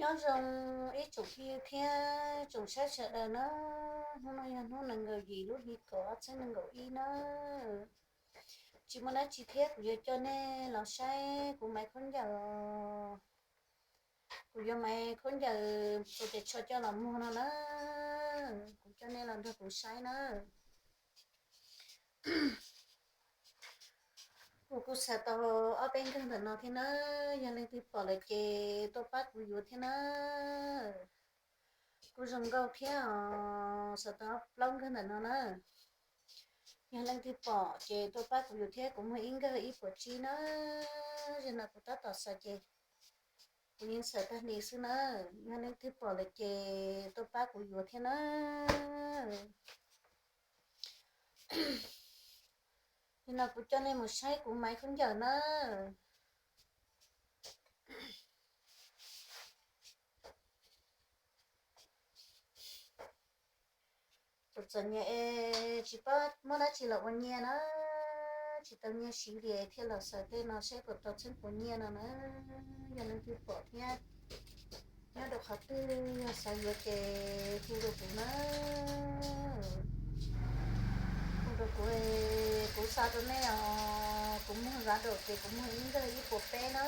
Nyob zoo ib tsoom phooj ywg thiab tsoom saib sawv daws na. Hnub no yog hnub nees nkaum yim lub hli kaum ob txhiab nees nkaum ib na. Tsis muaj dab tsi thiab, kuv yuav coj nej los saib kuv maiv khaub ncaws. Kuv yuav maiv khaub ncaws tus tes tsho coj los muag no na. Kuv coj nej los nrog kuv saib na. Kuv kuj xaws tau ob peb nkawg ntawm no thiab na. Yog leej twg pom lawm ces tuaj pab kuv yuav thiab na. Kuv zoo nkauj thiab os, xaws tau plaub nkawg ntawm no na. Yog leej twg pom ces tuaj pab kuv yuav thiab, kuv muag ib nkawg ib puas tsib na. Zaum no kuv tab tom xaws ces kuv yeej xaws tag li xwb na. Yog leej twg pom lawm ces tuaj pab kuv yuav thiab na. Nim no kuv coj nej mus saib kuv maiv khaub ncaws na. Tus txom nyem es tsis paub muab dab tsi los ua nyiaj na, tsis tau nyiaj siv li thiaj los xaws tej no seb puas tau txheeb puas nyiaj no na. Yog leej twg pom thiab nyob rau qhov twg yog xav yuav ces hu rau kuv na. Hu rau kuv, kuv xa rau nej os. Kuv muag zav daum ces kuv muag ib nkawg ib puas peb na,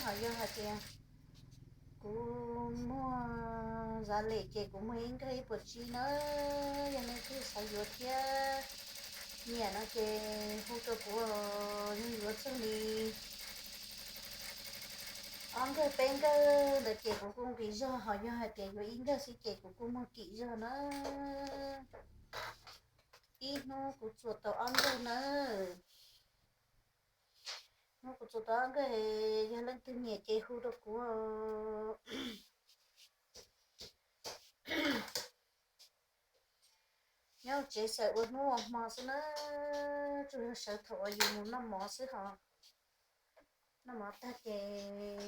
ho yog hais tias kuv muag zav lem ces kuv muag ib nkawg ib puas tsib na. Yog leej twg xav yuav thiab nyiam no ces hu rau kuv, yeej yuav txog li ob nkawg peb nkawg ntawd ces kuv kuj nqis zog, ho yog hais tias yuav ib nkawg xwb ces kuv kuj muag kim zog na. Ib hnub kuv txuas tau ob nkawg na. Hnub kuv txuas tau ob nkawg, yog leej twg nyiam ces hu rau kuv. Nyob tsev xaws ua hnub ua hmo xwb na, tsuas yog sawv thaum uas yus mus noj mov xwb ho. Noj mov tag ces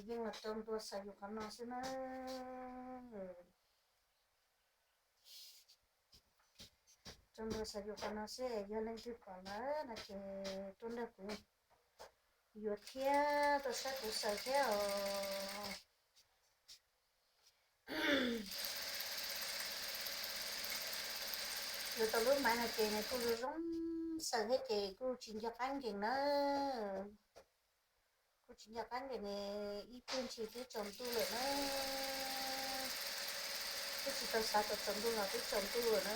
yeej los rau ntua xaws yus qhov no xwb na. Rau ntua xaws yus qhov no xwb, yog leej twg pom lawm no ces tuaj nrog kuv yuav thiab tuaj saib kuv xaws thiab os. Yuav tau lub maiv no ces nws kuj zoo zoo xaws thiab ces kuj tsis nco qab nkees na. Kuj tsis nco qab nkees ne, ib pliag ntshis twb tsaus ntuj lawm na. Twb tsis tau xav kom tsaus ntuj los twb tsaus ntuj lawm na.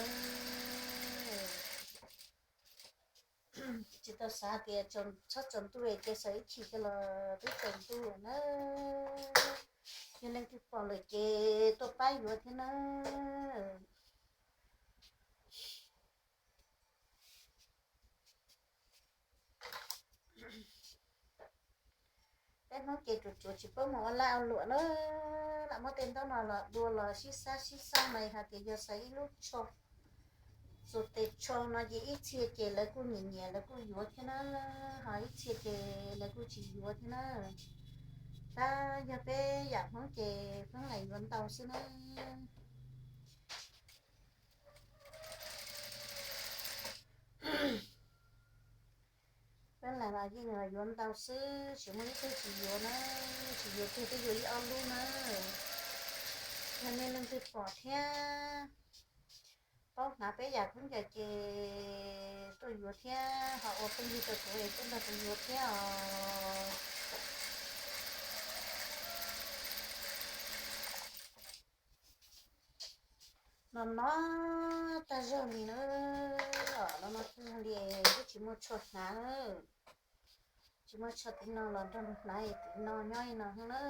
Tsis tau xav tias txhob tsaus ntuj ces xaws ib chim kiag los twb tsaus ntuj lawm na. Yog leej twg pom lawm ces tuaj pab yuav thiab na. Peb Hmoob ces ruam ruam tsis paub mus ua laj ua luam na, lam muab tej ntaub no los dua los sib xab sib xab mas hais tias yog xaws ib lub tsho, txuas tes tsho no ces ib txhia ces lawv kuj nyiam nyiam lawv kuj yuav thiab na, ho ib txhia ces lawv kuj tsis yuav thiab na. Tab yog peb yam Hmoob ces peb lam yuav ntau xwb na. Peb lam los yeej los yuav ntau xwb, tsis muaj ib tug tsis yuav na, tsis yuav kiag twb yuav ib ob lub na. Yog nej leej twg pom thiab paub hnav peb yam khaub ncaws ces tuaj yuav thiab, ho ua phooj ywg rau kuv es tuaj nrog kuv yuav thiab os. No no tag zog li na, no no tag zog li, twb tsis muaj tsho hnav na, tsis muaj tsho tim no los nrog hnav tim no nyob li no na.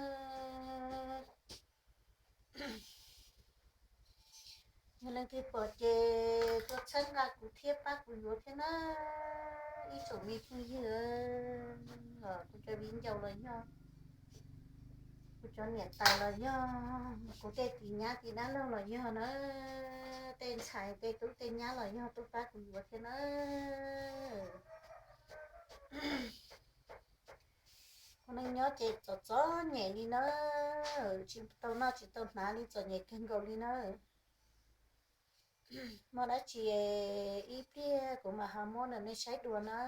Yog leej twg pom ces tuaj txhawb nqa kuv thiab pab kuv yuav thiab na, ib tsoom me phooj ywg, kuv cov viv ncaus los yog, kuv cov niam tais los yog, kuv tej tis nyab tis dab laug los yog na, tej ntxhais tej tub tej nyab los yog tuaj pab kuv yuav thiab na. Ua neej nyob ces txom txom nyem li na, tsis tau noj tsis tau hnav li, txom nyem kawg nkaus li na. Muaj dab tsi ib pliag kuv mam ho muab rau nej saib dua na.